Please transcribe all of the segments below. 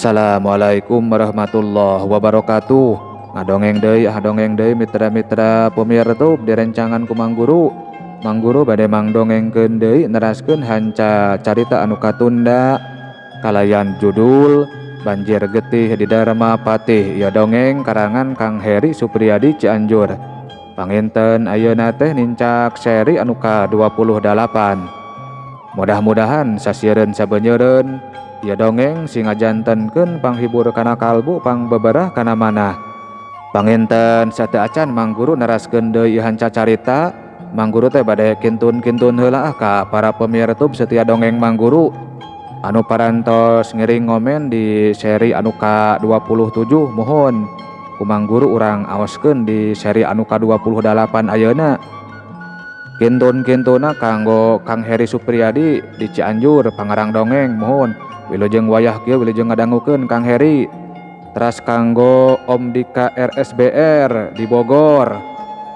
Assalamualaikum warahmatullahi wabarakatuh. Ngadongeng deui, ngadongeng deui, mitra-mitra pemirsa di rencangan ku Mang Guru. Mang Guru bade mangdongengkeun deui, neraskeun hanca carita anu katunda kalayan judul Banjir Getih di Dharma Patih. Ieu dongeng karangan Kang Heri Supriyadi, Cianjur. Panginten ayeuna teh nincak seri anu ka-28. Mudah-mudahan sasiereun sabenyeureun ieu dongeng sing ngajantenkeun panghibur kana kalbu, pangbeberah kana manah. Panginten sateuacan Mang Guru neraskeun deui hanca carita, Mang Guru teh bade kintun-kintun heula ka para pemirsa setia dongeng Mang Guru anu parantos ngiring ngomen di seri anu ka-27. Mohon ku Mang Guru urang aoskeun di seri anu ka-28 ayeuna. Kintun-kintuna kanggo Kang Heri Supriyadi di Cianjur, pangarang dongeng. Mohon wilujeng wayah kieu, wilujeng ngadangukeun, Kang Heri. Teras kanggo Om Dika RSBR di Bogor.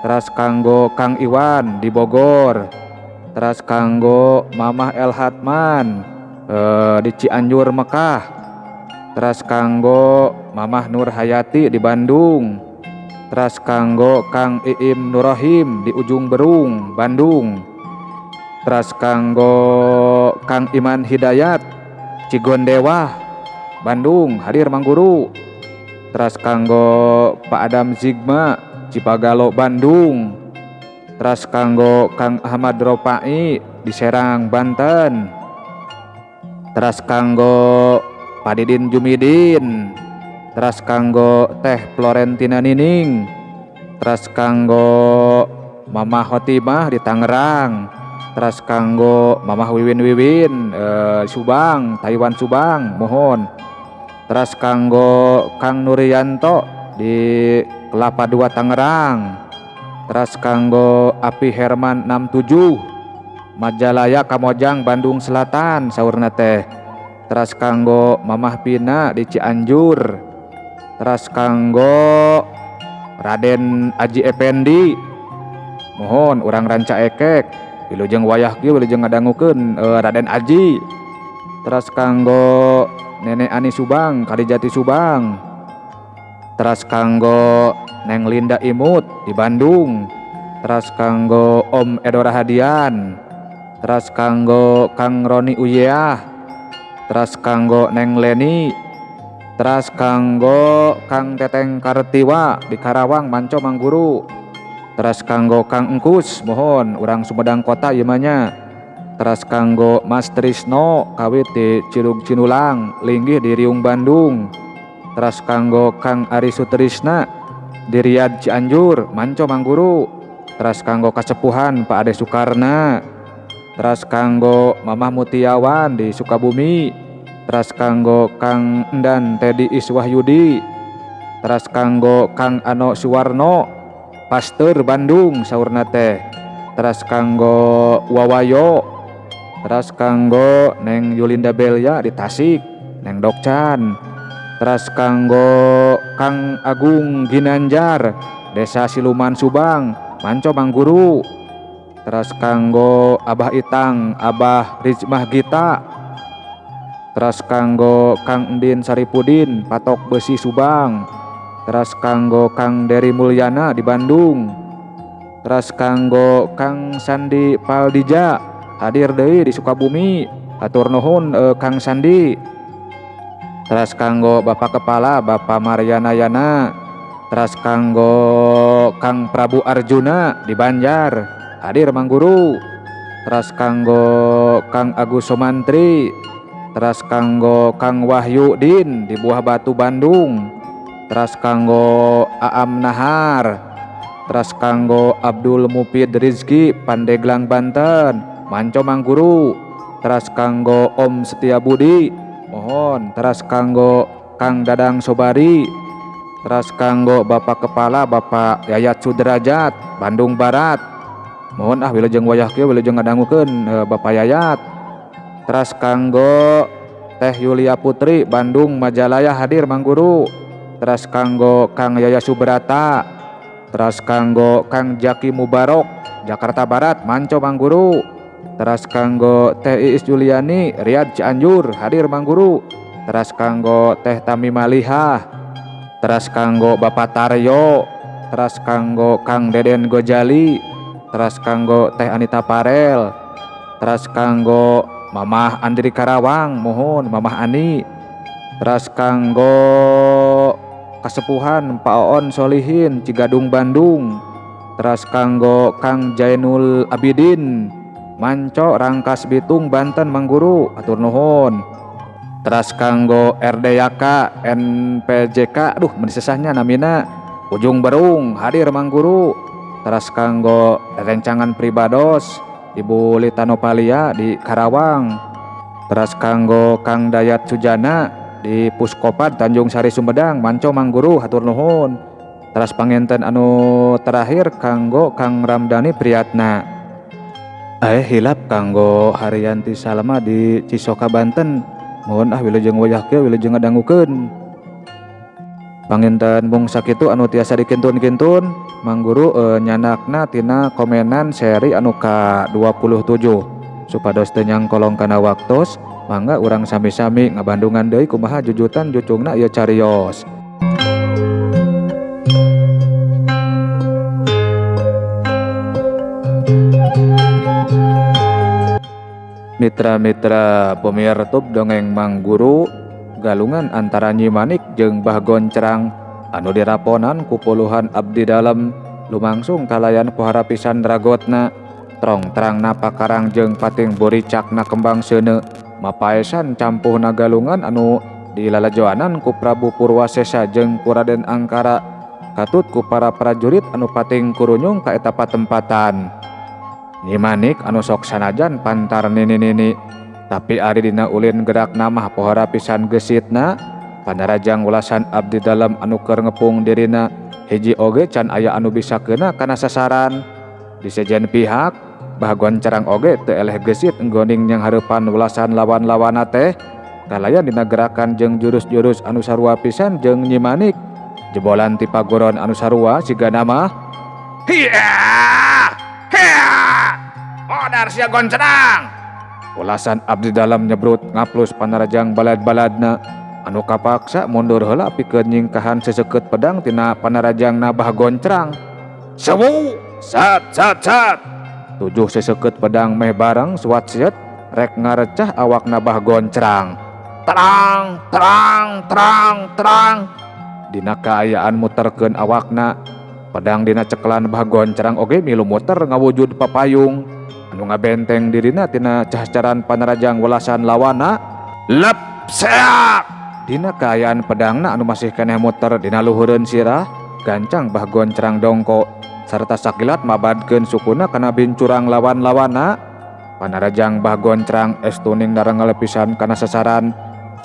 Teras kanggo Kang Iwan di Bogor. Teras kanggo Mamah El Hatman di Cianjur Mekah. Teras kanggo Mamah Nur Hayati di Bandung. Teras kanggo Kang Iim Nurahim di Ujung Berung, Bandung. Teras kanggo Kang Iman Hidayat, Cigondewah, Bandung, hadir Mang Guru. Teras kanggo Pak Adam Zigma, Cipagalo, Bandung. Teras kanggo Kang Ahmad Ropai di Serang, Banten. Teras kanggo Pak Didin Jumidin. Teras kanggo Teh Florentina Nining. Teras kanggo Mama Khotimah di Tangerang. Teras kanggo Mamah Wiwin Wiwin Subang, Taiwan Subang, mohon. Teras kanggo Kang Nurianto di Kelapa Dua, Tangerang. Teras kanggo Api Herman 67, Majalaya, Kamojang, Bandung Selatan saurna teh. Teras kanggo Mamah Pina di Cianjur. Teras kanggo Raden Aji Effendi, mohon, urang Ranca Ekek, wilujeng wayah kieu, wilujeng ngadangukeun Raden Aji. Teras kanggo Nenek Ani Subang, Kalijati Subang. Teras kanggo Neng Linda Imut di Bandung. Teras kanggo Om Edo Rahadian. Teras kanggo Kang Roni Uyeah. Teras kanggo Neng Leni. Teras kanggo Kang Teteng Kartiwa di Karawang, Manco Mang Guru. Teras kanggo Kang Engkus, mohon, urang Sumedang Kota ieu mah nya. Teras kanggo Mas Trisno kawit di Curug Cinulang, linggih di Riung, Bandung. Teras kanggo Kang Ari Sutrisna di Riyadh, Cianjur, Manco Mang Guru. Teras kanggo Kasepuhan Pak Ade Sukarna. Teras kanggo Mamah Mutiawan di Sukabumi. Teras kanggo Kang Endan Tedi Iswahyudi. Teras kanggo Kang Ano Suwarno, Pasteur, Bandung saurna teh. Teras kanggo Wawayo. Teras kanggo Neng Yulinda Belia di Tasik, Neng Dokcan. Teras kanggo Kang Agung Ginanjar, Desa Siluman, Subang, Manco Mang Guru. Teras kanggo Abah Itang, Abah Rizmah Gita. Teras kanggo Kang Endin Saripudin, Patok Besi, Subang. Teras kanggo Kang Dery Mulyana di Bandung. Teras kanggo Kang Sandi Paldija, hadir deui di Sukabumi, hatur nuhun Kang Sandi. Teras kanggo Bapak Kepala, Bapak Mariana Yana. Teras kanggo Kang Prabu Arjuna di Banjar, hadir Mang Guru. Teras kanggo Kang Agus Somantri. Teras kanggo Kang Wahyudin di Buah Batu, Bandung. Teras kanggo Aam Nahar. Teras kanggo Abdul Mufid Rizki, Pandeglang, Banten, Manco Mang Guru. Teras kanggo Om Setia Budi, mohon. Teras kanggo Kang Dadang Sobari. Teras kanggo Bapak Kepala, Bapak Yayat Sudrajat, Bandung Barat. Mohon ah, wilujeng wayah kieu, wilujeng ngadangukeun Bapak Yayat. Teras kanggo Teh Yulia Putri, Bandung Majalaya, hadir Mang Guru. Teras kanggo Kang Yaya Subrata. Teras kanggo Kang Jaki Mubarok, Jakarta Barat, Manco Mang Guru. Teras kanggo Teh Iis Juliani, Riyadh, Cianjur, hadir Mang Guru. Teras kanggo Teh Tami Malihah, teras kanggo Bapak Taryo, teras kanggo Kang Deden Gojali, teras kanggo Teh Anita Parel, teras kanggo Mamah Andri Karawang, mohon Mamah Ani, teras kanggo Kasepuhan Pak Oon Solihin Cigadung Bandung, teras kanggo Kang Jainul Abidin Manco Rangkas Bitung Banten Mangguru, atur nuhun. Teras kanggo RDYK NPJK, aduh menisesahnya namina Ujung Berung hadir Mangguru. Teras kanggo rencangan pribados Ibu Lita Nopalia di Karawang. Teras kanggo Kang Dayat Sujana di Puskopad Tanjung Sari Sumedang Manco Mangguru, hatur nuhun. Teras panginten anu terakhir kanggo Kang Ramdhani Priyatna. Hilap kanggo Haryanti Salma di Cisoka Banten. Mohon ah wilujeng wayah kieu wilujeng ngadangukeun. Panginten mung sakitu anu tiasa dikintun-kintun Mangguru nyanakna tina komenan seri anu ka 27. Supados teu nyangkolong kana waktos, mangga urang sami-sami ngabandungan deui kumaha jujutan jucungna ieu carios. Mitra-mitra pemirtub dongeng Mangguru, galungan antara Nyi Manik jeung Bah Goncrang anu diraponan ku puluhan abdi dalem lumangsung kalayan pohara pisan ragotna, trong-trangna pakarang jeung pating boricakna kembang seuneu, mapaesan campuhna galungan anu dilalajoanan ku Prabu Purwasesa jeung ku Raden Angkara katut ku para prajurit anu pating kurunyung ka eta patempatan. Nyi Manik anu sok sanajan pantar nini-nini, tapi ari dina ulin gerak namah pohara pisan gesitna, panarajang ulasan abdi dalem anu keur ngepung dirina, hiji oge can aya anu bisa keuna kana sasaran. Di sejen pihak, Bah Goncrang oge teu eleh gesit nggoning nyang hareupan ulasan lawan-lawana teh, kalayan dina gerakan jeung jurus-jurus anu sarua pisan jeung Nyi Manik. Jebolan ti pagoron anu sarua siga nama. Hiya! Hiya! Odar sia Goncrang. Ulasan abdi dalem nyebrut ngaplus panarajang balad-baladna anu kapaksa mundur heula pikeun nyingkahan seseukeut pedang tina panarajangna Bah Goncrang. Sewu sat sat sat. Tujuh seseukeut pedang meh bareng suat siet rek ngarecah awakna Bah Goncrang. Terang terang terang terang. Dina kaayaan muterkeun awakna, pedang dina cekelan Bah Goncrang oge milu muter ngawujud papayung anu ngabenteng dirina tina cahcaran panarajang welasan lawana. Lep seak. Dina kaayaan pedangna anu masih keneh muter dina luhureun sirah, gancang Bah Goncrang dongko sarta sakilat mabadkeun sukuna kana bincurang lawan-lawana. Panarajang Bah Goncrang estuning narengel pisan kana sasaran.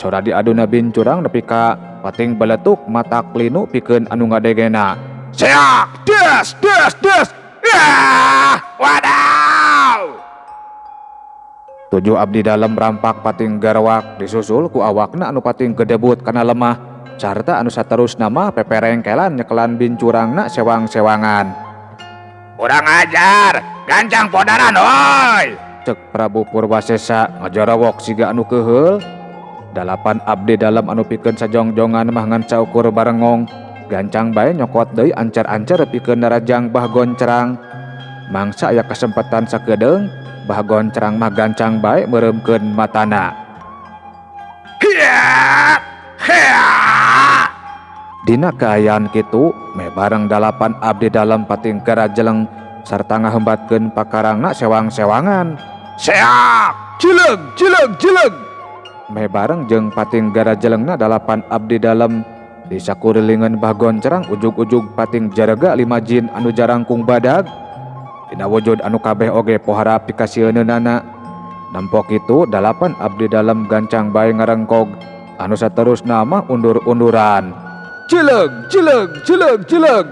Sora diaduna bincurang nepi ka pating beletuk matak linu pikeun anu ngadegena. Seak des des des. Ah, wadaw. Tujuh abdi dalem rampak pating garwak disusul ku awakna anu pating kedebut kana lemah sarta anu saterusna mah peperengkelan nyekelan bincurangna sewang-sewangan. Kurang ajar, gancang podaran oi. Cek Prabu Purwasesa ngajorowok siga anu keuheul. Dalapan abdi dalem anu pikeun sajongjongan mah ngan saukur barengong, gancang bae nyokot deui ancer-ancer pikeun narajang Bah Goncrang. Mangsa aya kesempatan sakedeung, Bah Goncrang mah gancang bae meureumkeun matana. Hiya! Hiya! Dina kaayaan kitu, meh bareng dalapan abdi dalem pating garajeleng sarta ngahembatkeun pakarangna sewang-sewangan. Seak! Jileung, jileung, jileung. Meh bareng jeung pating garajelengna dalapan abdi dalem di sakurilingan Bah Goncrang ujug-ujug pating jarega lima jin anu jarangkung badag. Dina wujud anu kabeh oge pohara pikasieunana. Nampok itu dalapan abdi dalem gancang bae ngarengkog anu saterusna mah undur-unduran. Jileung, jileung, jileung, jileung.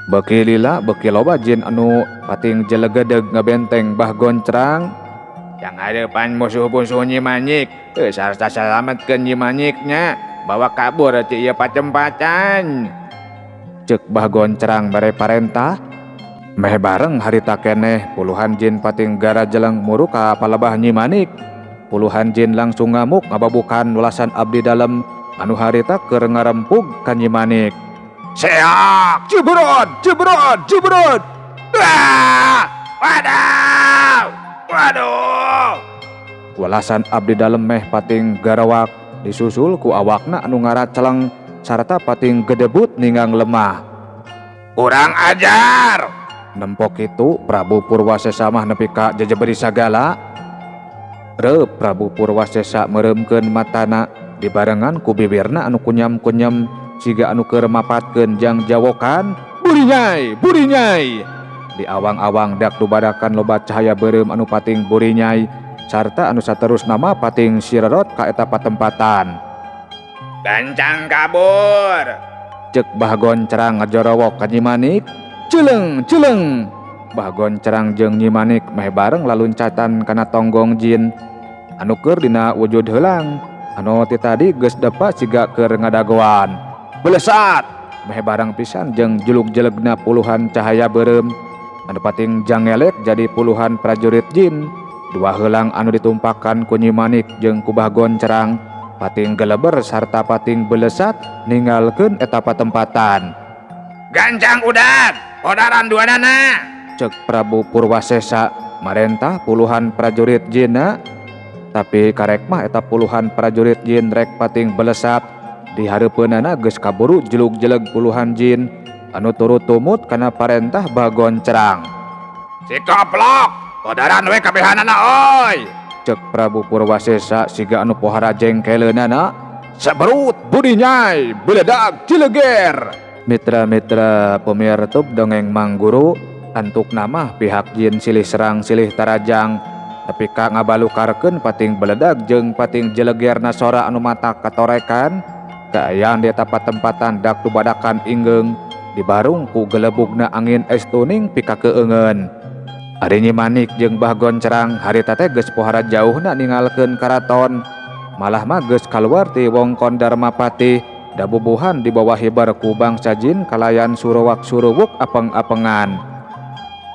Beuki lila beuki loba jin anu pating jelegedeg ngabenteng Bah Goncrang. Yang harapan musuh-musuh Nyi Manik, sarta salametkeun Nyi Maniknya, bawa kabur ti ieu pacempatan. Cek Bah Goncrang bare parentah. Meh bareng harita keneh puluhan jin pating garajeleng muru ka palebah Nyi Manik. Puluhan jin langsung ngamuk ngababukan welasan abdi dalem anu harita keur ngarempug ka Nyi Manik. Seak, jebrot, jebrot, jebrot. Ah, waduh, waduh. Welasan abdi dalem meh pating garawak disusul ku awakna anu ngaraceleng sarta pating gedebut ninggang lemah. Kurang ajar. Nempok itu Prabu Purwasesa mah nepi ka jejeberi sagala. Reup Prabu Purwasesa meureumkeun matana dibarengan ku bibirna anu kunyam-kunyam siga anu keur mapatkeun jang jawokan burinyai burinyai. Di awang-awang dak dubadakan loba cahaya beureum anu pating burinyai sarta anu saterusna mah pating sirerot ka eta patempatan. Gancang kabur. Cek Bah Goncerang ngajorowok ka Nyi Manik. Celeng celeng. Bah Goncerang jeung Nyi Manik meh bareng laluncatan kana tonggong jin anu keur dina wujud heulang anu ti tadi geus depa siga keur ngadagoan. Belesat meh bareng pisan jeung julug-jelegna puluhan cahaya beureum anu pating jangelek jadi puluhan prajurit jin. Dua heulang anu ditumpakan ku Nyi Manik jeung ku Bah Goncerang pating geleber sarta pating belesat ninggalkeun eta patempatan. Gancang udan, odaran duanana. Cek Prabu Purwasesa marentah puluhan prajurit jinna. Tapi karek mah eta puluhan prajurit jin rek pating belesat di hareupeunana geus kaburu jelug-jeleg puluhan jin anu turut tumut kana parentah Bah Goncerang. Si koplok, odaran we kabehanana oi. Cek Prabu Purwasesa siga anu pohara jengkeleunana. Seberut burinyai beledag cileger. Mitra-mitra pemirtub dongeng Mangguru, antuk nama pihak jin silih serang silih tarajang tapi ka ngabalukarkeun pating beledag jeung pating jelegerna sora anu mata katorekan kaayaan di eta patempatan dak tubadakan inggeung dibarung ku gelebugna angin es tuning pikakeungeun. Ari Nyi Manik jeung Bah Goncerang harita teh geus pohara jauhna ninggalkeun karaton, malah mah geus kaluar ti wongkon Darmapati dabubuhan di bawah hibar ku bangsa jin kalayan suruwak suruwuk apeng-apengan.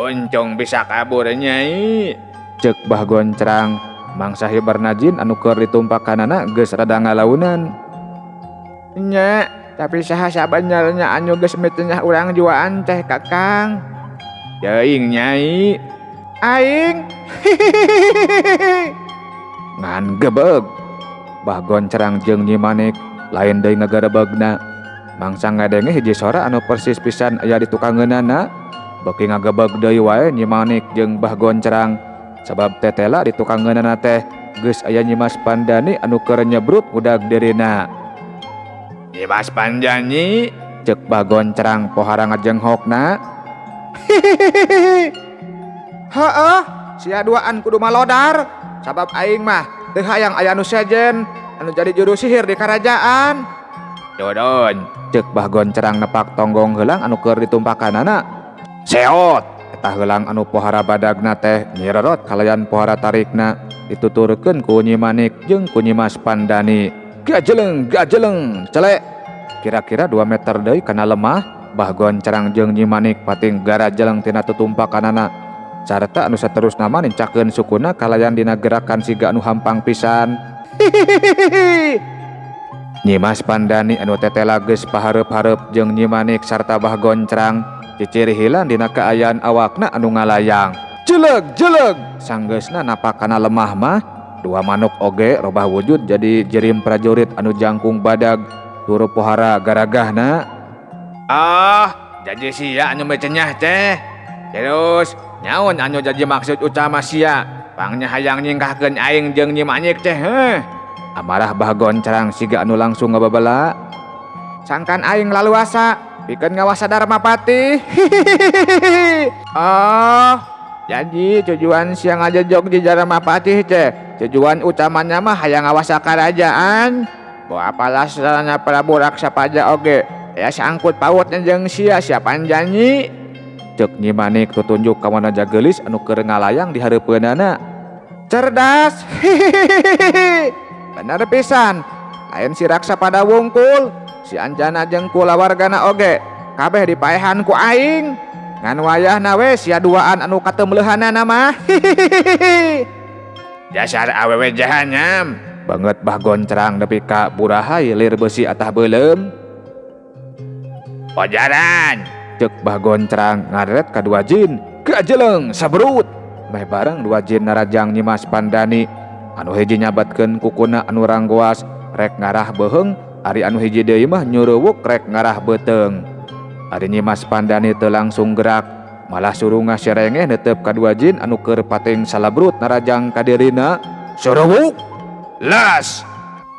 Oncong bisa kabur nyai. Cek Bah Goncerang mangsa hibarna jin anu keur ditumpakanana geus rada ngalaunan. Nya, tapi saha sabenerna anu geus miteunah urang juaan teh Kakang? Teuing nyai. Aing. Ngan gebeg. Bah Goncerang jeung Nyi Manik lain deui ngagarebegna. Mangsa ngadenge hiji sora anu persis pisan aya di tukangeunana. Beuki ngagebeg deui wae Nyi Manik jeung Bah Goncerang sabab tetela di tukangeunana teh geus aya Nyi Mas Pandani anu keur nyebrut udag dirina. Nyi Mas Pandani, cek Bah Goncerang pohara ngajenghokna. Hihihihi. Heeh, sia duaan kudu malodar sabab aing mah teu hayang aya nu sejen anu jadi juru sihir di karajaan. Dodon, cek Bah Goncerang nepak tonggong heulang anu keur ditumpakanana. Seot, eta heulang anu pohara badagna teh nyirerot kalayan pohara tarikna dituturkeun ku Nyi Manik jeung ku Nyi Mas Pandani. Gajeleng, gajeleng, celek. Kira-kira 2 meter deui kana lemah, Bah Goncerang jeung Nyi Manik pating garajeleng tina tutumpakanana. Sarta anu saterusna mah nincakeun sukuna kalayan dina gerakan siga anu hampang pisan. Hihihihi. Nyi Mas Pandani anu tetela geus pahareup-hareup jeung Nyi Manik sarta Bah Goncerang ciciri hilang dina kaayaan awakna anu ngalayang. Jeleg jeleg sanggeusna napak kana lemah mah dua manuk oge robah wujud jadi jerim prajurit anu jangkung badag turu pohara garagahna. Ah, jadi sia anu mecenyah teh. Terus nyaun anu jadi maksud utama sia pangnya hayang nyingkahkeun aing jeung Nyi Manik teh heh. Amarah Bah Goncerang siga anu langsung ngababala. Sangkan aing laluasa pikeun ngawasa Darmapati. Hihihihi. Oh, jadi tujuan sia ngajejog di Darmapati teh tujuan utamanya mah hayang ngawasa karajaan. Bawa apalah sarana Prabu Raksapaja oge ya sangkut pautnya jeung sia siapa janji. Cek Nyi Manik tutunjuk ka wanaja geulis anu keur ngalayang di hareupeunana. Cerdas. Hihihihi. Bener pisan. Lain si Raksapada wungkul, si Anjana jeung kulawargana oge kabeh dipaehan ku aing. Ngan wayahna we sia duaan anu katemleuhanana mah. Hihihihi. Dasar awewe jahanyam. Banget Bah Goncrang nepi ka burahay lir besi atah beuleum. Ojaran. Cek Bah Goncrang ngareret ka dua jin. Gajeleng sabrut. Meh bareng dua jin narajang Nyimas Pandani. Anu hiji nyabatkeun kukuna anu ranggoas rek ngarah beuheung, ari anu hiji deui mah nyureuwuk rek ngarah beuteung. Ari Nyimas Pandani teu langsung gerak, malah surungah serengeh netep ka dua jin anu keur pating salabrut narajang ka dirina. Sureuwuk. Las.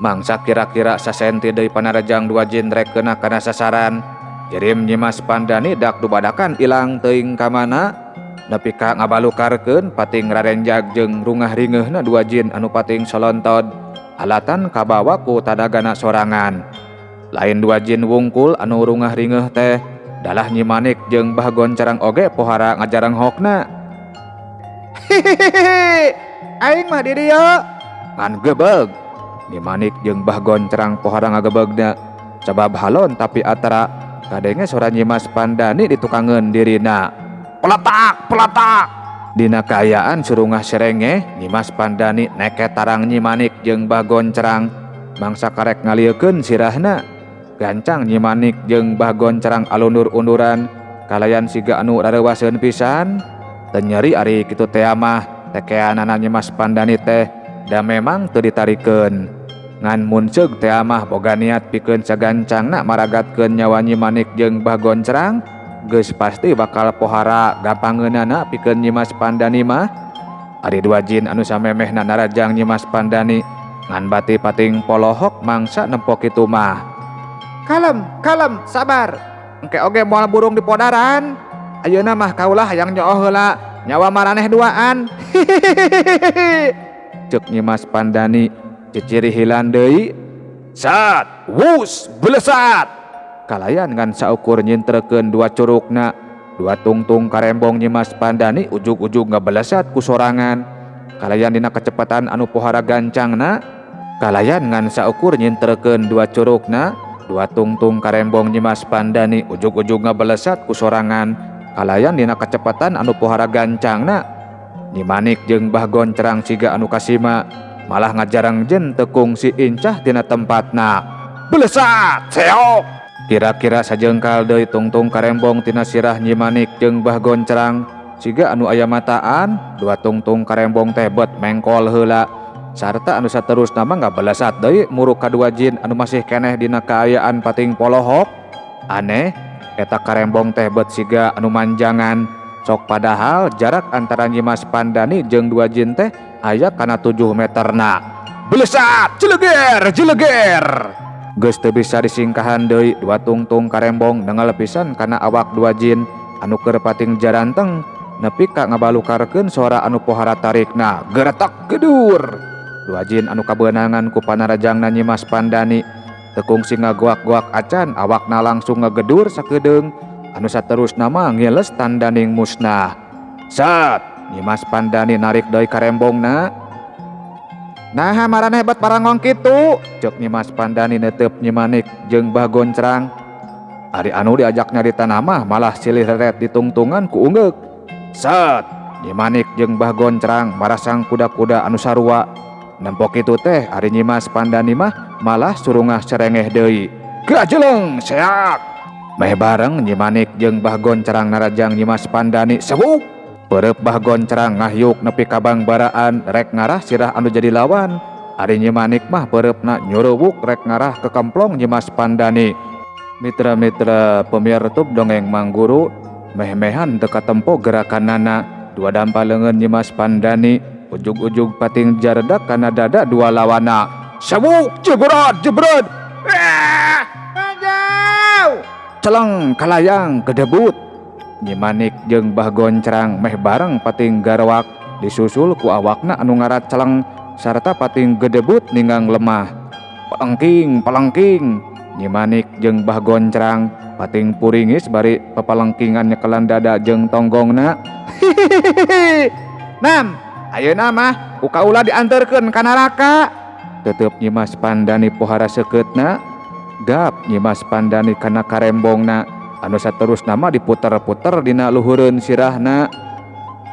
Mangsa kira-kira sasenti deui panarajang dua jin rek kena kana sasaran. Jirim Nyimas Pandani dak dubadakan ilang teuing ka mana. Nepi ka ngabalukarkeun pating rarenjag jeung rungah ringeuhna dua jin anu pating solontod. Alatan kabawa ku tadagana sorangan. Lain dua jin wungkul anu rungah ringeuh teh, dalah Nyi Manik jeung Bah Goncrang oge pohara ngajarenghokna. Hihihi, aing mah di dieu. Ngan gebeg. Nyi Manik jeung Bah Goncrang pohara ngagebegna. Sabab halon tapi atara kadenge sora Nyimas Pandani ditukangeun dirina. Peletak, peletak. Dina kaayaan surungah serengeh, Nyimas Pandani neket tarang Nyi Manik jeung Bah Goncrang. Mangsa karek ngaliekeun sirahna. Gancang Nyi Manik jeung Bah Goncrang alundur-unduran, kalayan siga anu rareuwaseun pisan. Teu nyeri ari kitu tea mah, tekeanana Nyimas Pandani teh da memang teu ditarikeun. Ngan mun ceug tea mah boga niat pikeun sagancangna maragatkeun nyawa Nyi Manik jeung Bah Goncrang, geus pasti bakal pohara gampangeunana pikeun Nyimas Pandani mah. Ari dua jin anu samemehna narajang Nyimas Pandani ngan bati pating polohok mangsa nempo kitu mah. Kalem, kalem, sabar. Engke oge moal burung di podaran. Ayeuna mah kaulah hayang nyooh heula, nyawa maraneh duaan. Hihihihi. Ceuk Nyimas Pandani ciciri hilan deui. Sat, wus, belesat. Kalayan ngan saukur nyintrekeun dua curugna, dua tungtung karembong Nyimas Pandani ujug-ujug ngabelesat ku sorangan. Kalayan dina kecepatan anu pohara gancangna, kalayan ngan saukur nyintrekeun dua curugna, dua tungtung karembong Nyimas Pandani ujug-ujug ngabelesat ku sorangan. Kalayan dina kecepatan anu pohara gancangna, Nyi Manik jeung Bah Goncrang siga anu kasima, malah ngajarang jen tekung si incah tina tempatna. Belesat, seok. Kira-kira sajengkal deui tungtung karembong tina sirah Nyi Manik jeung Bah Goncrang, siga anu aya mataan, dua tungtung karembong teh bet mengkol heula. Sarta anu saterusna mah ngabelesat deui muruk kadua jin anu masih keneh dina kaayaan pating polohok. Aneh, eta karembong teh bet siga anu manjangan. Sok padahal jarak antara Nyimas Pandani jeung dua jin teh aya kana 7 meterna. Belesat, jeleger, jeleger. Geus teu bisa disingkahan deui dua tungtung karembong nengal pisan kana awak dua jin anu keur pating jaranteng nepi ka ngabalukarkeun sora anu pohara tarikna geretak gedur. Dua jin anu kabeunangan ku panarajangna Nyimas Pandani teu kungsi ngagoak-goak acan awakna langsung ngagedur sakedeung anu saterusna mah ngiles tandaning musnah. Sat, Nyimas Pandani narik deui karembongna. Naha maraneh bet parangong kitu? Ceuk Nyimas Pandani netep Nyi Manik jeung Bah Goncrang. Ari anu diajak nyarita mah malah silih reret ditungtungan ku ungeuk. Sat, Nyi Manik jeung Bah Goncrang marasang kuda-kuda anu sarua. Nempo kitu teh ari Nyimas Pandani mah malah surungah serengeh deui. Gajeleng seak. Meh bareng Nyi Manik jeung Bah Goncrang narajang Nyimas Pandani sewuk. Perep Bah Goncrang ngahyuk nepi ka bangbaraan rek ngarah sirah anu jadi lawan. Ari Nyi Manik mah pereupna nyurewuk rek ngarah ke kemplong Nyimas Pandani. Mitra-mitra pemirtub dongeng Mangguru meh-mehan teu katempo gerakanana. Dua dampa leungeun Nyimas Pandani ujug-ujug pating jardak kana dada dua lawana. Sewuk jebrot jebrot. Majau. Celeng kalayang kedebut. Nyi Manik jeung Bah Goncrang meh bareng pating garwak disusul ku awakna anu ngarat celeng sarta pating gedebut ninggang lemah. Pelengking pelengking. Nyi Manik jeung Bah Goncrang pating puringis bari pepalengkingan nyekelan dada jeung tonggongna. Hihihihi. Nam, ayeuna mah ku kaula dianterkeun ka neraka. Tetep Nyimas Pandani pohara seukeutna. Gap Nyimas Pandani kana karembongna anu saterusna mah diputer-puter dina luhureun sirahna.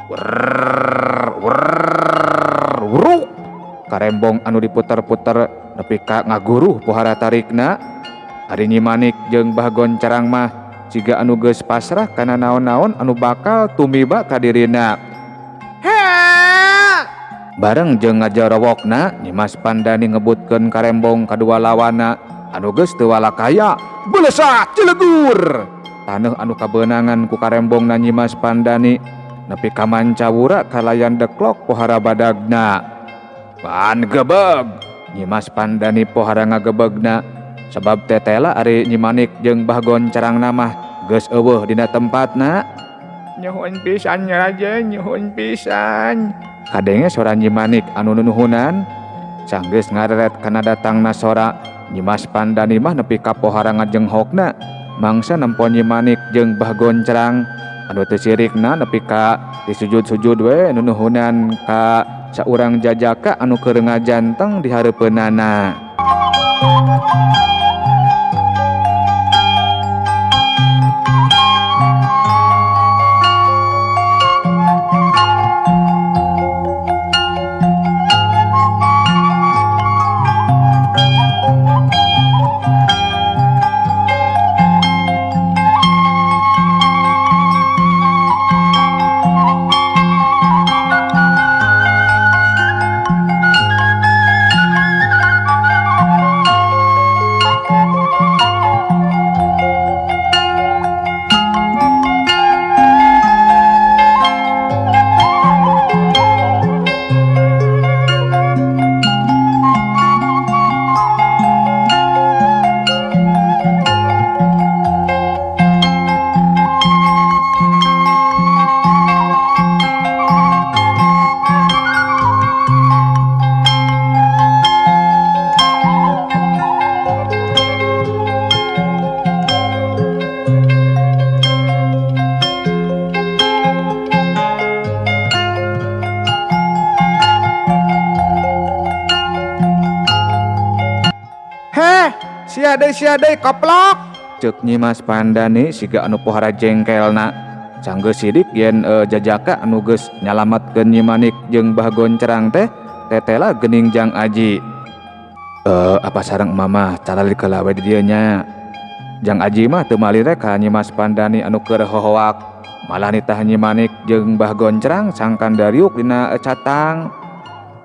Wrrr, wrrr. Wruk! Karembong anu diputer-puter nepi ka ngaguruh pohara tarikna. Ari Nyi Manik jeung Bah Goncerang mah siga anu geus pasrah kana naon-naon anu bakal tumiba ka dirina. Bareng jeung ngajarowokna, Nyi Mas Pandani ngebutkeun karembong kadua lawana anu geus teu walakaya. Belesak cilegur! Taneuh anu kabeunangan ku karembongna Nyi Mas Pandani nepi ka mancawura kalayan deklok pohara badagna. Pan gebeg! Nyi Mas Pandani pohara ngagebegna sabab tetela ari Nyi Manik jeung Bah Goncerangna mah geus eueuh dina tempatna. Nyuhun pisan Raja, nyuhun pisan. Kadenge sora Nyi Manik anu nunuhunan. Sanggeus ngareret kana datangna sora, Nyi Mas Pandani mah nepi ka pohara ngajenghokna mangsa nempo Nyi Manik jeung Bah Goncerang anu teu sirikna nepi ka disujud-sujud we nunuhunan ka saurang jajaka anu keur ngajanteng di hareupeunana. Sia deui, sia deui, koplok. Ceuk Nyi Mas Pandani siga anu pohara jengkelna. Sanggeus sidik yen jajaka anu geus nyalametkeun Nyi Manik jeung Bah Goncerang teh tetela geuning Jang Aji. Apa sareng mama calali heula we di dieu nya. Jang Aji mah teu malire ka Nyi Mas Pandani anu keur hohoak. Malah nitah Nyi Manik jeung Bah Goncerang sangkan dariuk dina catang.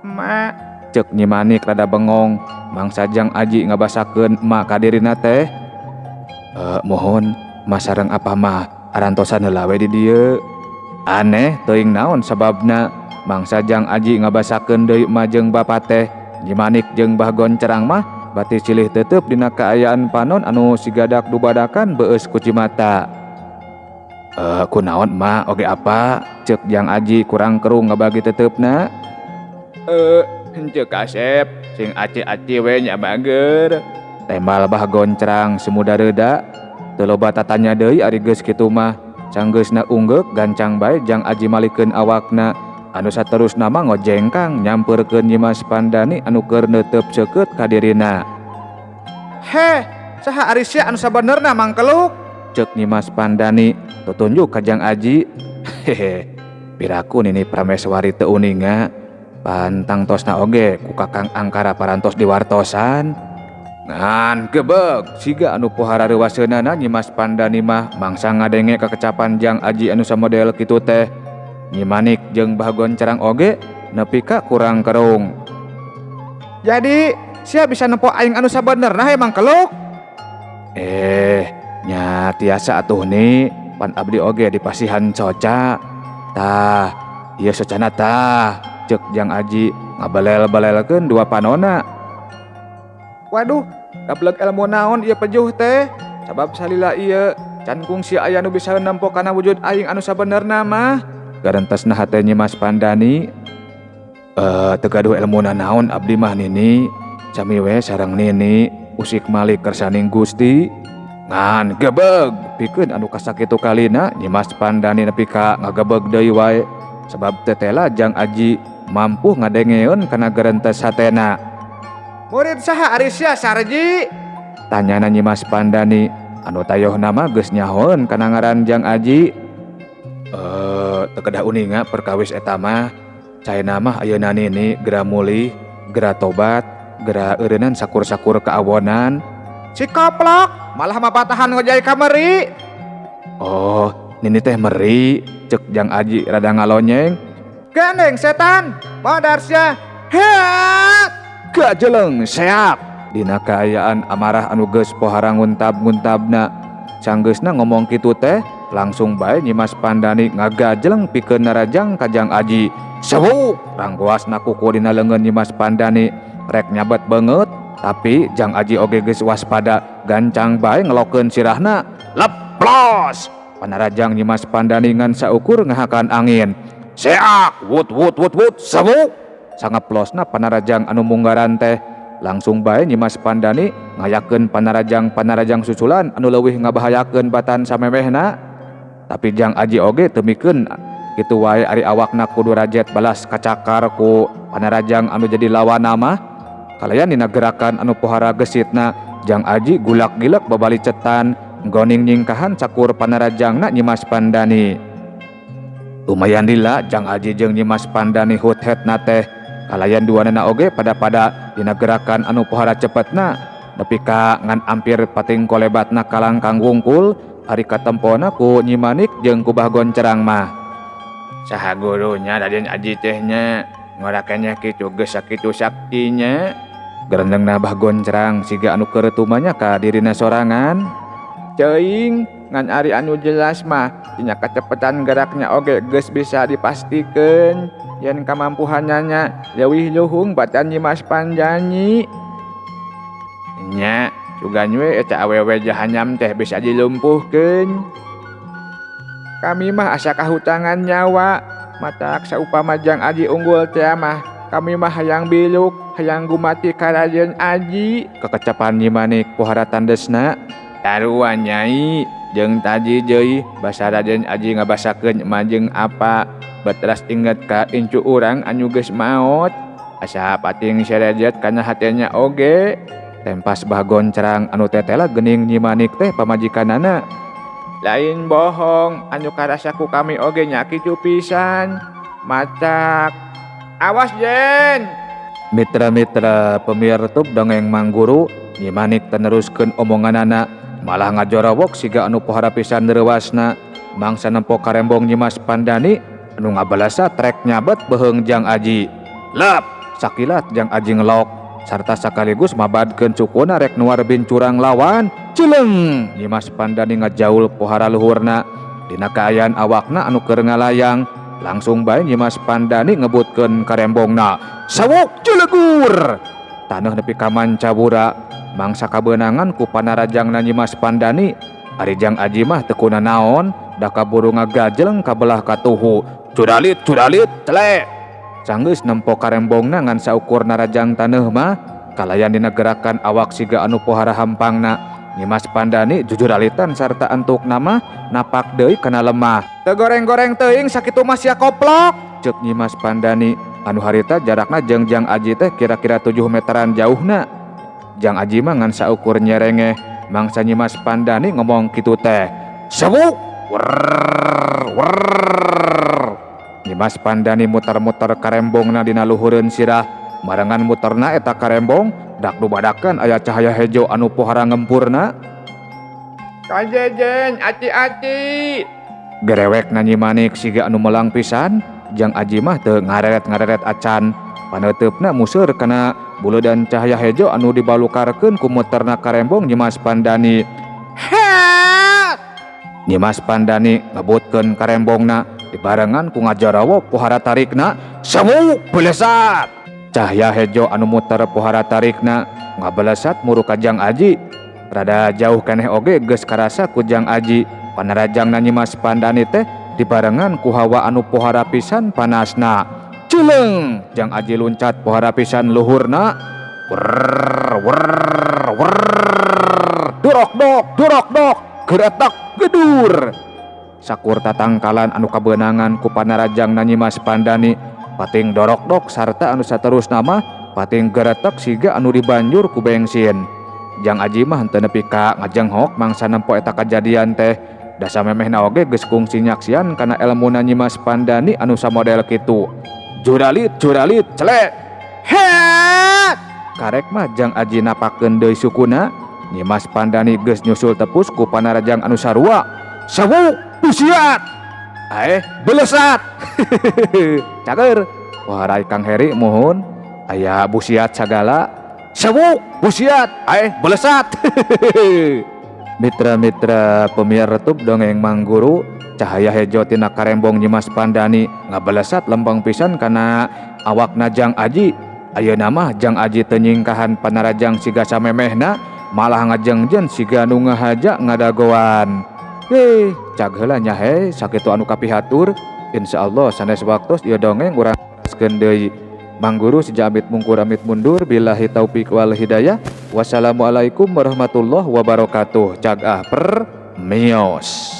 Mak, Ceuk Nyi Manik rada bengong mangsa Jang Aji ngabasakeun emak ka dirina teh. Mohon mas sareng apa mah arantosan heula we di dieu. Aneh teuing naon sababna mangsa Jang Aji ngabasakeun deui emak jeung bapa teh. Nyi Manik jeung Bah Goncerang mah bati silih tetep dina kaayaan panon anu sigadak dubadakan beus ku cimata. Kunaon emak oge apa? Ceuk Jang Aji kurang kerung ngabagi tetepna. Henteu kasep, sing aci-aci we nya bager. Tembal Bah Goncerang semuda reda. Teu loba tatanya deui ari geus kitu mah. Sanggeusna unggeuk gancang bae Jang Aji malikeun awakna. Anu saterusna mah ngojengkang nyampeurkeun Nyi Mas Pandani anu keur neuteup seukeut ka dirina. Heh, saha ari sia anu sabenerna mangkeluk? Ceuk Nyi Mas Pandani tutunjuk ka Jang Aji. Hehe, piraku Nini Prameswari teu uninga. Pantang tosna oge ku Kakang Angkara parantos diwartosan. Ngan gebeg siga anu pohara reuwaseunana Nyi Mas Pandani mah mangsa ngadenge kakecapan Jang Aji anu samodel kitu teh. Nyi Manik jeung Bah Goncerang oge nepi ka kurang kerung. Jadi sia bisa nempo aing anu sabenerna he mangkeluk? Nya tiasa atuh ni pan abdi oge dipasihan soca. Tah, ieu socana tah. Ceuk Jang Aji ngabalel-balelkeun dua panona. Waduh, gableg ilmu naon ieu pejuh teh? Sabab salila ieu can kungsi aya nu bisa nempo kana wujud aing anu sabenerna mah. Garentesna hate Nyi Mas Pandani. Teu gaduh ilmu naon abdi mah nini. Sami we sareng nini usik malik kersaning Gusti. Ngan gebeg pikeun anu kasakitu kalina Nyi Mas Pandani nepi ka ngagebeg deui wae. Sabab tetela Jang Aji mampu ngadengeun kana gerentes hatena. Murid saha ari sia Sarji? Tanyana Nyi Mas Pandani anu tayohna mah geus nyahoeun kana ngaran Jang Aji. Teu kedah uninga perkawis eta mah. Caena mah ayeuna Nini gera mulih, gera tobat, gera eureunnan sakur-sakur kaawonan. Si koplok malah mapatahan ngojay ka meri. Oh, Nini teh meri, cek Jang Aji rada ngalonyeng. Gandeng setan, modar sia. Heat! Gajeleng seak. Dina kaayaan amarah anu geus pohara nguntab-nguntabna. Sanggeusna ngomong kitu teh, langsung bae Nyimas Pandani ngagajeleng pikeun narajang ka Jang Aji. Sewuk ranggoasna kuku dina leungeun Nyimas Pandani rek nyabet beungeut, tapi Jang Aji oge geus waspada, gancang bae ngelokeun sirahna. Leplos! Panarajang Nyimas Pandani ngan saukur ngahakan angin. Seak wut wut wut wut sewuk. Sangaplosna panarajang anu munggaran teh. Langsung bae Nyimas Pandani ngayakeun panarajang-panarajang susulan anu leuwih ngabahayakeun batan samemehna. Tapi Jang Aji oge teu mikeun kitu wae ari awakna kudu rajet balas kacakar ku panarajang anu jadi lawanna mah. Kalayan dina gerakan anu pohara gesitna, Jang Aji gulak-gilek babali cetan nggoning nyingkahan cakur panarajangna Nyimas Pandani. Lumayan lila Jang Aji jeung Nyimas Pandani hut-hetna teh. Kalayan duanana oge pada-pada dina gerakan anu pohara cepetna nepi ka ngan ampir pating kolebatna kalangkang wungkul ari katempona ku Nyi Manik jeung ku Bah Goncerang mah. Saha gurunya Raden Aji teh nya ngora keneh kitu geus sakitu saktinya. Gerendengna Bah Goncerang siga anu keuretumanya ka dirina sorangan. Ceuing ngan ari anu jelas mah tina kacepetan geraknya oge geus bisa dipastikeun yen kamampuhannya leuwih luhung batan Nyimas Pandani. Nya sugan we eta awewe jahanyam teh bisa dilumpuhkeun. Kami mah asa kahutangan nyawa, matak saupama Jang Aji unggul teh mah kami mah hayang biluk, hayang gumati ka Raden Aji. Kekecapan Nyi Manik pohara tandesna. Sarua nyai jeung taji deui basa Raden Aji ngabasakeun majeng apa beteras inget ka incu urang anu geus maot. Asa pating serejet kana hatena oge. Tempas Bah Goncerang anu tetela geuning Nyi Manik teh pamajikanana. Lain bohong anu karasa ku kami oge nya kitu pisan. Matak awas Jen. Mitra-mitra pemirtub dongeng Mangguru, Nyi Manik teneruskeun omonganana malah ngajorawok siga anu pohara pisan reuwasna. Mangsa nempo karembong Nyimas Pandani anu ngabalasa trek nyabet beuheung Jang Aji. Lep sakilat Jang Aji ngelok sarta sakaligus mabadkeun cukuna rek nuar bincurang lawan. Cileng Nyimas Pandani ngajaul pohara luhurna. Dina kaayaan awakna anu keur ngalayang, langsung bae Nyimas Pandani ngebutkeun karembongna. Sawuk cilegur taneuh nepi ka mancabura. Mangsa kabeunangan ku panarajangna Nyimas Pandani. Ari Jang Aji mah teu kunanaon, da kaburu ngagajeleng ka belah katuhu. Curalit curalit cele. Sanggeus nempo karembongna ngan saukur narajang taneuh mah kalayan dina gerakan awak siga anu pohara hampangna. Nyimas Pandani jujuralitan sarta antuk nama napak deui kana lemah. Teu goreng-goreng teuing sakitu mah sia koplok, ceuk Nyimas Pandani anu harita jarakna jeung Jang Aji teh kira-kira 7 meteran jauhna. Jang Aji mah ngan saukur nyerengeh mangsa Nyimas Pandani ngomong kitu teh. Sewuk werr werr. Nyimas Pandani muter-muter karembongna dina luhureun sirah. Marengan muterna eta karembong dak dubadakan aya cahaya hejo anu pohara ngempurna. Kajejen ati-ati. Gerewekna Nyi Manik siga anu melang pisan. Jang Aji mah teu ngareret-ngareret acan. Paneuteup-na museur kana buleudan cahaya hejo anu dibalukarkeun ku muterna karembong Nyimas Pandani. Heat! Nyimas Pandani ngebutkeun karembongna dibarengan ku ngajarawok pohara tarikna. Sewuk belesat. Cahaya hejo anu muter pohara tarikna ngabelesat muru ka Jang Aji. Rada jauh keneh oge geus karasa ku Jang Aji. Panarajangna Nyimas Pandani teh dibarengan ku hawa anu pohara pisan panasna. Cileng Jang Aji luncat pohara pisan luhurna. Werr werr werr. Durok dok durok dok geretak gedur. Sakur tatangkalan anu kabeunangan ku panarajangna Nyimas Pandani pating dorok dok sarta anu saterusna mah pating geretek siga anu dibanjur ku bensin. Jang Aji mah henteu nepi ka ngajenghok mangsa nempo eta kajadian teh. Da samemehna oge geus kungsi nyaksian kana elmuna Nyimas Pandani anu samodel kitu. Juralit juralit celek. Het! Karek mah Jang Aji napakeun deui sukuna. Nyimas Pandani geus nyusul tepus ku panarajang anu sarua. Sewuk busiat. Aeh belesat. Cager. Wah rai Kang Heri muhun. Aya busiat sagala. Sewuk busiat. Aeh belesat. Mitra-mitra pemiar retup dongeng Mangguru, cahaya hejo tina karembong Nyimas Pandani ngabelesat lempeng pisan kana awakna Jang Aji. Ayeuna mah Jang Aji teu nyingkahan panarajang siga samemehna, malah ngajengjen siga nu ngahaja ngadagoan. Heh, cag heula nya he sakitu anu kapihatur. Insyaallah sanes waktos ieu dongeng urang teraskeun deui. Mangguru seja amit mungkur amit mundur, billahi taufik wal hidayah. Wassalamualaikum warahmatullahi wabarakatuh. Cag ah per mios.